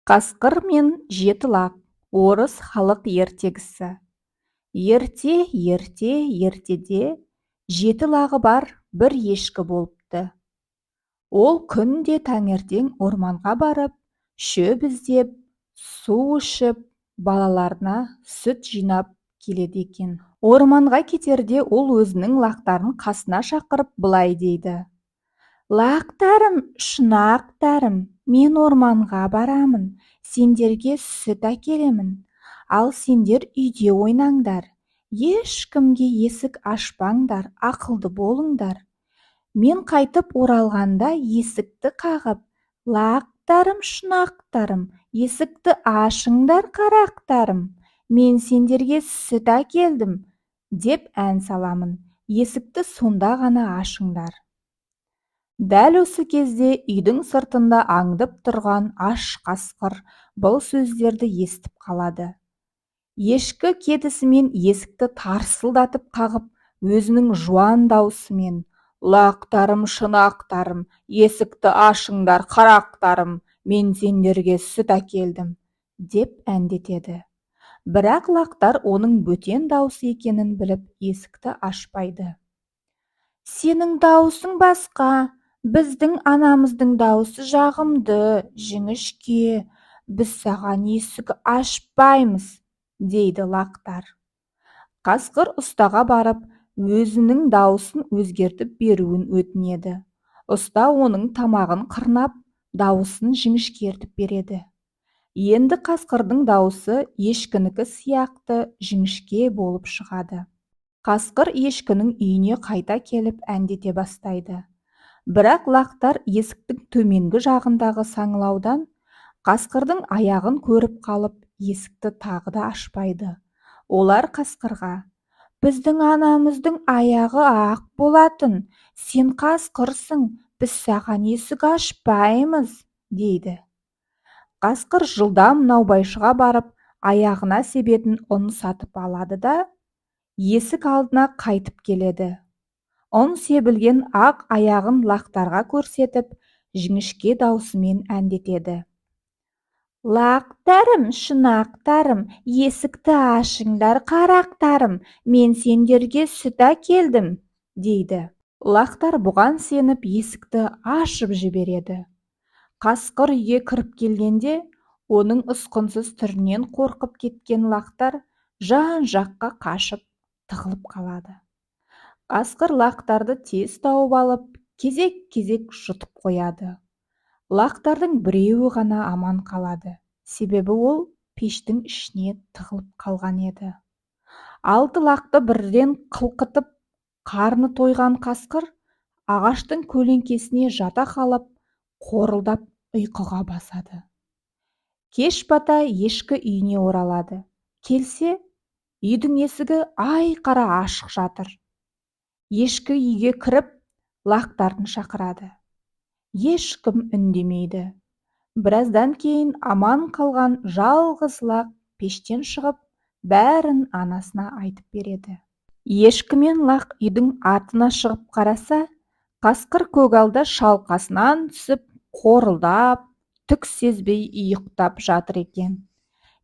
Қасқыр мен жеті лақ орыс халық ертегісі. Ерте, ерте, ертеде жеті лағы бар бір ешкі болыпты. Ол күнде таңертең орманға барып, шөп іздеп, су ішіп, балаларына сүт жинап келеді екен. Орманға кетерде ол өзінің лақтарын қасына шақырып былай дейді: Лақтарым, шұнақтарым, мен орманға барамын, сендерге сүт әкелемін. Ал сендер үйде ойнаңдар, ешкімге есік ашпаңдар, ақылды болыңдар. Мен қайтып оралғанда есікті қағып, лақтарым, шұнақтарым, есікті ашыңдар, қарақтарым, мен сендерге сүт әкелдім, деп ән саламын. Есікті сонда ғана ашыңдар. Дәл осы кезде үйдің сыртында аңдып тұрған аш қасқыр бұл сөздерді естіп қалады. Ешкі кетісімен есікті тарсылдатып қағып, өзінің жуан даусымен: Лақтарым, шұнақтарым, есікті ашыңдар, қарақтарым, мен сендерге сүт әкелдім, деп әндетеді. Бірақ лақтар оның бөтен даусы екенін біліп, есікті ашпайды. Сенің даусың басқа, біздің анамыздың даусы жағымды, жіңішке, біз саған есік ашпаймыз, дейді лақтар. Қасқыр ұстаға барып, өзінің даусын өзгертіп беруін өтінеді. Ұста оның тамағын қырнап, дауысын жіңішкертіп береді. Енді қасқырдың даусы ешкінікі сияқты жіңішке болып шығады. Қасқыр ешкінің үйіне қайта келіп әндете бастайды. Бірақ лақтар есіктің төменгі жағындағы саңылаудан қасқырдың аяғын көріп қалып, есікті тағы да ашпайды. Олар қасқырға: Біздің анамыздың аяғы ақ болатын, сен қасқырсың, біз саған есік ашпаймыз, дейді. Қасқыр жылдам наубайшыға барып, аяғына себетін ұн сатып алады да, есік алдына қайтып келеді. Ұн себілген ақ аяғын лақтарға көрсетіп, жіңішке даусымен әндетеді. Лақтарым, шұнақтарым, есікті ашыңдар, қарақтарым, мен сендерге сүт әкелдім, дейді. Лақтар бұған сеніп, есікті ашып жібереді. Қасқыр үйге кіріп келгенде, оның ұсқынсыз түрінен қорқып кеткен лақтар жан-жаққа қашып, тығылып қалады. Қасқыр лақтарды тез тауып алып, кезек-кезек жұтып қояды. Лақтардың біреуі ғана аман қалады, себебі ол пештің ішіне тығылып қалған еді. Алты лақты бірден қылқытып, қарны тойған қасқыр ағаштың көлеңкесіне жата қалып, қорылдап ұйқыға басады. Кеш бата ешкі үйіне оралады. Келсе, үйдің есігі айқара ашық жатыр. Ешкі үйге кіріп, лақтарын шақырады. Ешкім үндемейді. Біраздан кейін аман қалған жалғыз лақ пештен шығып, бәрін анасына айтып береді. Ешкі мен лақ үйдің артына шығып қараса, қасқыр көгалда шалқасынан түсіп, қорылдап, түк сезбей ұйықтап жатыр екен.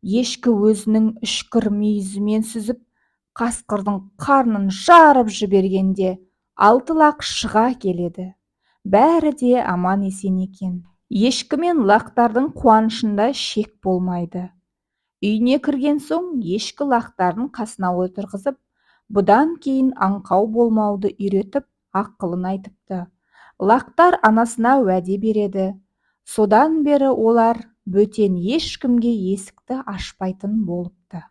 Ешкі өзінің үшкір мүйізімен сүзіп, қасқырдың қарнын жарып жібергенде, алты лақ шыға келеді. Бәрі де аман-есен екен. Ешкі мен лақтардың қуанышында шек болмайды. Үйіне кірген соң ешкі лақтарын қасына отырғызып, бұдан кейін аңқау болмауды үйретіп, ақылын айтыпты. Лақтар анасына уәде береді. Содан бері олар бөтен ешкімге есікті ашпайтын болыпты.